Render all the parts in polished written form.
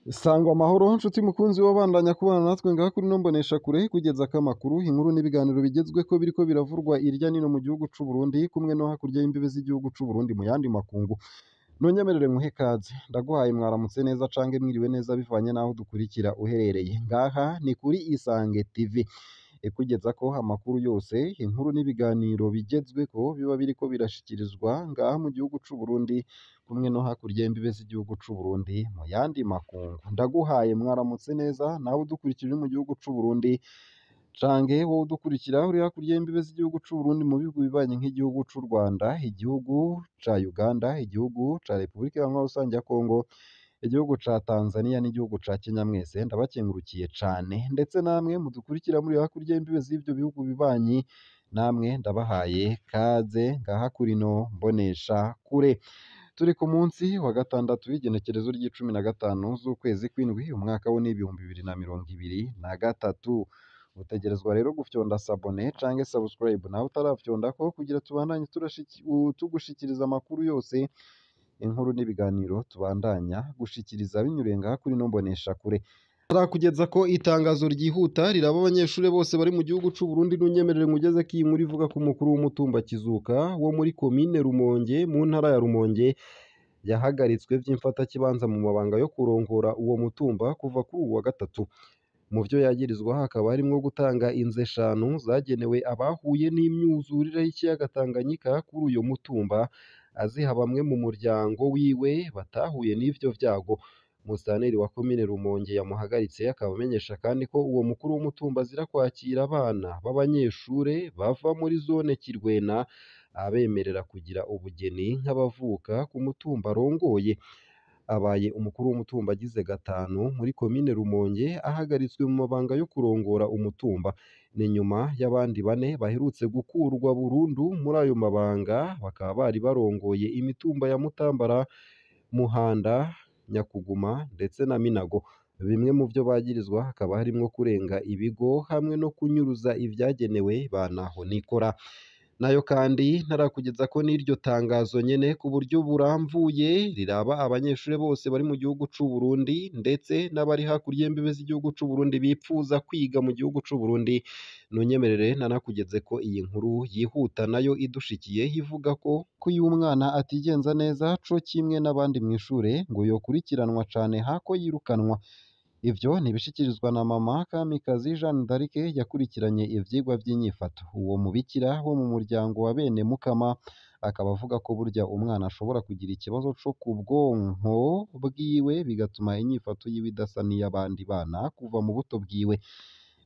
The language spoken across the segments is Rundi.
Sangwa amahoro nshuti mukunzi wabandanya kubana natwe ngaha kuri ino mboneshakure kugeza ko amakuru, inkuru n'ibiganiro bigezweko biriko biravurwa irya nino mu gihugu c'u Burundi kumwe no hakurya y'imbibe z'igihugu c'u Burundi mu yandi makungu. Nunyemerere nkuhe ikaze, ndaguhaye mwaramutse neza canke mwiriwe neza bivanye n'aho dukurikira uherereye. Ngaha ni kuri Isange TV ikugezako amakuru yose, inkuru n'ibiganiro bigezweko biba biriko birashikirizwa ngaha mu gihugu c'u Burundi kumwe no hakurya y'imbibe z'igihugu c'u Burundi mu yandi makungu. Ndaguhaye mwaramutse neza nawe udukurikira uri mu gihugu c'u Burundi canke wowe udukurikira uri hakurya y'imbibe z'igihugu c'u Burundi mu bihugu bibanyi nk'igihugu c'u Rwanda, igihugu ca Uganda, igihugu ca Repubulika Iharanira Rusange ya Kongo, igihugu ca Tanzania n'igihugu ca Kenya mwese ndabakengurukiye cane, ndetse namwe mudukurikira muri hakurya y'imbibe z'ivyo bihugu bibanyi namwe ndabahaye kaze ngaha kuri ino mboneshakure. Turi ku munsi wa gatandatu w'igenekerezo ry'icumi na gatanu z'ukwezi kw'indwi umwaka wo ni 2023. Utegerezwa rero gufyonda s'abonner canke subscribe nawe utarafyondako kugira tubandanye tugushikiriza amakuru yose, inkuru n'ibiganiro tubandanya gushikiriza binyuriye ngaha kuri ino mboneshakure. Turakugeza ko itangazo ryihuta riraba abanyeshure bose bari mu gihugu c'u Burundi. Nunyemerere nkugeze ko iyi nkuru ivuga ko umukuru w'umutumba Kizuka wo muri komine Rumonge mu ntara ya Rumonge yahagaritswe vy'imfatakibanza mu mabanga yo kurongora uwo mutumba kuva kuri uwu wa gatatu. Mu vyo yagirizwa hakaba harimwo gutanga inzu eshanu zagenewe abahuye n'imyuzurire y'ikiyaga Tanganyika kuri uyo mutumba, aziha bamwe mu muryango wiwe batahuye n'ivyo vyago. Musitanteri wa komine Rumonge yamuhagaritse akaba amenyesha kandi ko uwo mukuru w'umutumba azira kwakira abana b'abanyeshure bava muri zone Kirwena abemerera kugira ubugeni nk'abavuka ku mutumba arongoye. Abaye umukuru w'umutumba agize gatanu muri komine Rumonge ahagaritswe mu mabanga yo kurongora umutumba. Ni nyuma y'abandi bane baherutse gukurwa burundu muri ayo mabanga, bakaba bari barongoye imitumba ya Mutambara, Muhanda, Nyakuguma ndetse na Minago. Bimwe mu vyo bagirizwa hakaba harimwo kurenga ibigo hamwe no kunyuruza ivyagenewe ba ntahonikora. Nayo kandi ntarakugeza ko n'iryo tangazo nyene ku buryo buramvuye riraba abanyeshure bose bari mu gihugu c'u Burundi ndetse n'abari hakurya y'imbibe z'igihugu c'u Burundi bipfuza kwiga mu gihugu c'u Burundi. Nunyemerere nanakugeze ko iyi nkuru yihuta nayo idushikiye ivuga ko iyo umwana atigenza neza co kimwe n'abandi mw'ishure ngo yokurikiranwa cane hako yirukanwa. Ivyo ntibishikirizwa na mama Kamikazi Jeanne d'Arc yakurikiranye ivyigwa vy'inyifato. Uwo mubikira wo mu muryango wa bene Mukama akaba avuga ko burya umwana ashobora kugira ikibazo co ku bwonko bwiwe bigatuma inyifato yiwe idasa n'iy'abandi bana kuva mu buto bwiwe.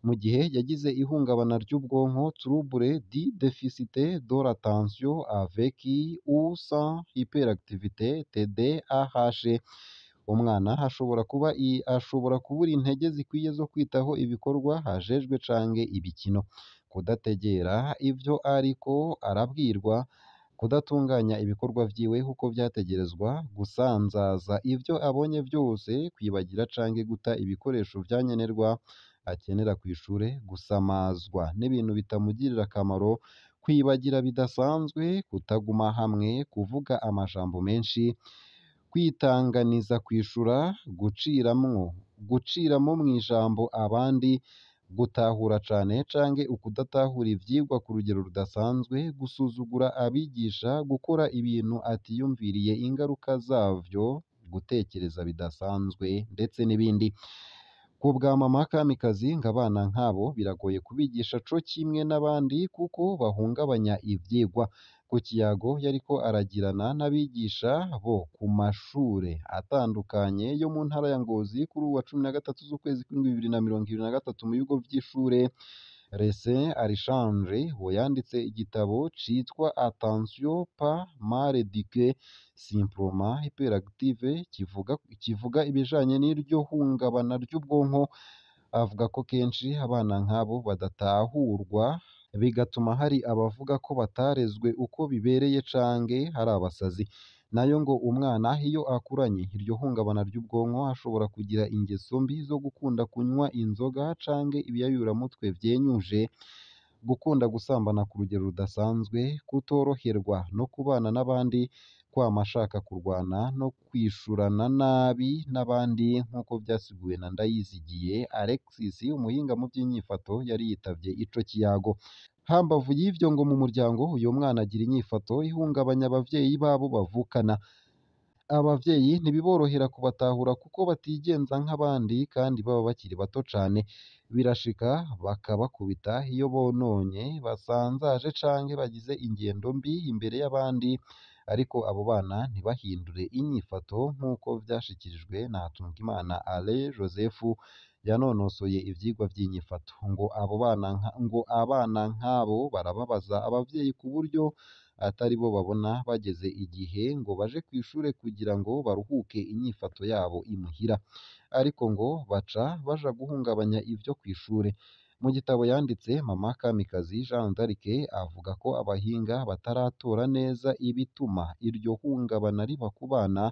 Mu gihe yagize ihungabana ry'ubwonko, trouble du déficit de l'attention avec ou sans hyperactivité, TDAH, umwana ashobora kubura intege zikwiye zo kwitaho ibikorwa ajejwe canke ibikino, kudategera ivyo ariko arabwirwa, kudatunganya ibikorwa vyiwe uko vyategerezwa, gusanzaza ivyo abonye vyose, kwibagira canke guta ibikoresho vyankenerwa akenera kw'ishure, gusamazwa n'ibintu bitamugirira akamaro, kwibagira bidasanzwe, kutaguma hamwe, kuvuga amajambo menshi, kwitanganiza kwishura, guciramwo mw'ijambo abandi, gutahura cane canke ukudatahura ivyigwa ku rugero rudasanzwe, gusuzugura abigisha, gukora ibintu atiyumviriye ingaruka zavyo, gutekereza bidasanzwe ndetse n'ibindi. Ku bwa mama Kamikazi ngo abana nk'abo biragoye kubigisha co kimwe n'abandi kuko bahungabanya ivyigwa. Ku kiyago yariko aragirana n'abigisha bo ku mashure atandukanye yo mu ntara ya Ngozi kuri uwu wa 13 z'ukwezi kw'indwi 2023 mu bigo vy'ishure Lycée Archange, uwo yanditse igitabo citwa Attention pas mal éduqué simplement hyperactive kivuga ibijanye n'iryo hungabana ry'ubwonko, avuga ko kenshi abana nk'abo badatahurwa bigatuma hari abavuga ko batarezwe uko bibereye canke ari abasazi. Nayo ngo umwana iyo akuranye iryo hungabana ry'ubwonko ashobora kugira ingeso mbi zo gukunda kunywa inzoga canke ibiyayuramutwe vyenyuje. gukunda gusambana ku rugero rudasanzwe, kutoroherwa no kubana n'abandi, kwama ashaka kurwana no kwishurana nabi n'abandi, nk'uko vyasiguwe na Ndayizigiye Alexis, umuhinga mu vy'inyifato yari yitavye ico kiyago. Hambavu y'ivyo ngo mu muryango uyo mwana agira inyifato ihungabanya abavyeyi babo bavukana. Abavyeyi ntibiborohera kubatahura kuko batigenza nk'abandi kandi baba bakiri bato cane. Birashika bakabakubita iyo bononye, basanzaje canke bagize ingendo mbi imbere y'abandi, ariko abo bana ntibahindure inyifato nk'uko vyashikirijwe na Hatungimana Alain Joseph yanonosoye ivyigwa vy'inyifato. Ngo abana nk'abo barababaza abavyeyi ku buryo atari bo babona bageze igihe ngo baje kw'ishure kugira ngo baruhuke inyifato yabo imuhira, ariko ngo baca baja guhungabanya ivyo kw'ishure. Mu gitabo yanditse, Mama Kamikazi Jeanne d'Arc avuga ko abahinga bataratora neza ibituma iryo hungabana riba ku bana,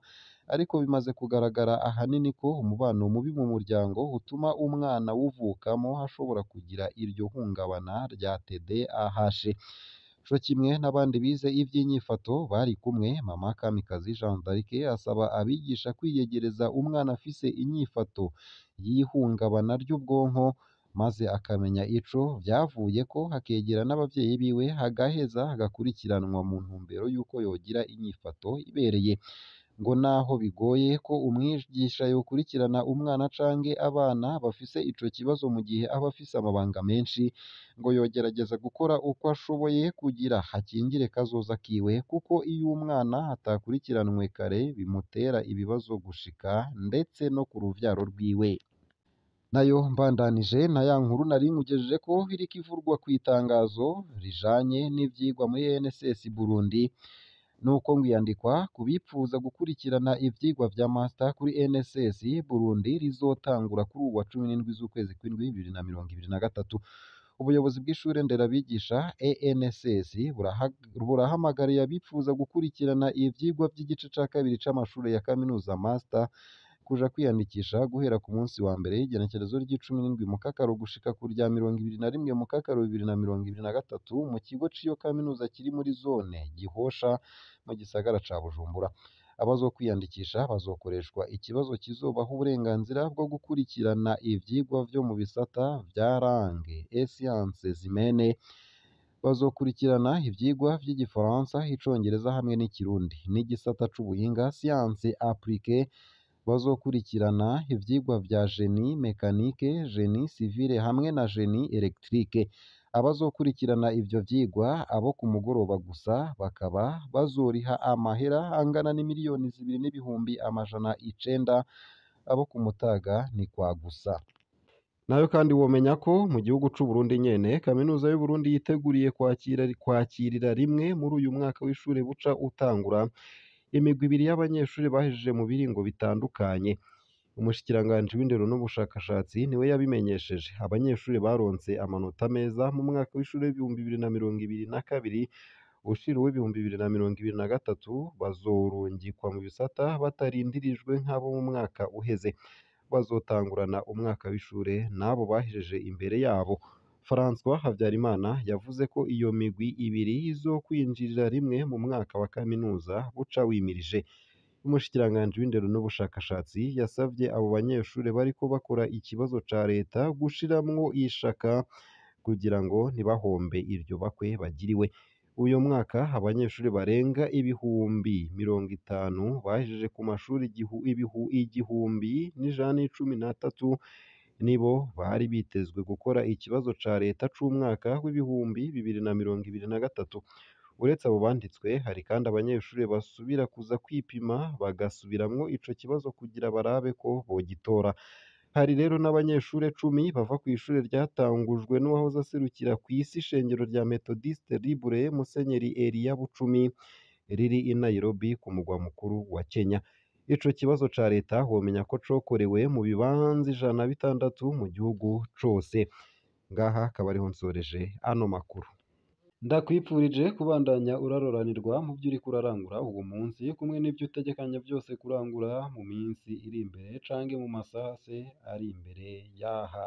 ariko bimaze kugaragara ahanini ko umubano mubi mu muryango utuma umwana awuvukamo ashobora kugira iryo hungabana rya TDAH. Co kimwe n'abandi bize ivy'inyifato bari kumwe, Mama Kamikazi Jeanne d'Arc asaba abigisha kwiyegereza umwana afise inyifato y'ihungabana ry'ubwonko, maze akamenya ico vyavuyeko, akegera n'abavyeyi biwe, agaheza agakurikiranwa mu ntumbero y'uko yogira inyifato ibereye. Ngo naho bigoye ko umwigisha yokurikirana umwana canke abana bafise ico kibazo mu gihe aba afise amabanga menshi, ngo yogerageza gukora uko ashoboye kugira akingire kazoza kiwe, kuko iyo umwana atakurikiranwe kare bimutera ibibazo gushika ndetse no ku ruvyaro rwiwe. Nayo mbandanije na ya nkuru nari nkugejejeko iriko ivurwa kw'itangazo rijanye n'ivyigwa muri ENSS Burundi, nuko ngo iyandikwa ku bipfuza gukurikirana ivyigwa vya master kuri NSS Burundi rizotangura kuri uwa 17 z'ukwezi kw'indwi 2023. Ubuyobozi bw'ishure nderabigisha ENSS burahamagariye abipfuza gukurikirana ivyigwa vy'igice ca kabiri c'amashure ya kaminuza master kuja kwiyandikisha guhera ku munsi wa mbere y'igenekerezo ry'icumi Mukakaro gushika ku rya 21 Mukakaro 2023 mu kigo c'iyo kaminuza kiri muri zone Gihosha mu gisagara ca Bujumbura. Abazokwiyandikisha bazokoreshwa ikibazo kizobaha uburenganzira bwo gukurikirana ivyigwa vyo mu bisata vya langue et sciences humaines. Bazokurikirana ivyigwa vy'igifaransa, icongereza hamwe n'ikirundi, n'igisata c'ubuhinga sciences appliquées. Bazokurikirana ivyigwa vya génie mécanique, génie civil hamwe na génie électrique. Abazokurikirana ivyo vyigwa abo ku mugoroba gusa bakaba bazoriha amahera angana n'imiliyoni 2,900,000, abo ku mutaga ni kwa gusa. Nayo kandi womenya ko mu gihugu c'u Burundi nyene kaminuza y'u Burundi yiteguriye kwakirira rimwe muri uyu mwaka w'ishure buca utangura imigwi ibiri y'abanyeshuri bahejeje mu biringo bitandukanye. Umushikiranganji w'indero n'ubushakashatsi niwe yabimenyesheje. Abanyeshuri baronse amanota meza mu mwaka w'ishure w'2022 ushira uw'2023 bazorungikwa mu bisata batarindirijwe nk'abo mu mwaka uheze. Bazotangurana umwaka w'ishure n'abo bahejeje imbere yabo. François Habyarimana yavuze ko iyo migwi ibiri izokwinjirira rimwe mu mwaka wa kaminuza buca wimirije. Umushikiranganji w'indero n'ubushakashatsi yasavye abo banyeshure bariko bakora ikibazo ca leta gushiramwo ishaka kugira ngo ntibahombe iryo bakwe bagiriwe. Uyo mwaka abanyeshuri barenga 50,000 bahejeje ku mashuri 1,113 nibo bari bitezwe gukora ikibazo ca leta c'umwaka w'2023. Uretse abo banditswe, hari kandi abanyeshuri basubira kuza kwipima bagasubiramwo ico kibazo kugira barabe ko bogitora. Hari rero n'abanyeshure 10 bava kw'ishure ryatangujwe n'uwahoze aserukira kw'isi ishengero rya Methodiste Libre Musenyeri Elia Bucumi riri i Nairobi ku mugwa mukuru wa Kenya. Ico kibazo ca leta womenya ko cokorewe mu bibanza 106 mu gihugu cose. Ngaha akaba ariho nsoreje ano makuru. Ndakwipfurije kubandanya uraroranirwa mu vyo uriko urarangura uwo munsi, kumwe n'ivyo utegekanya vyose kurangura mu minsi iri imbere canke mu masaha se ari imbere yaha.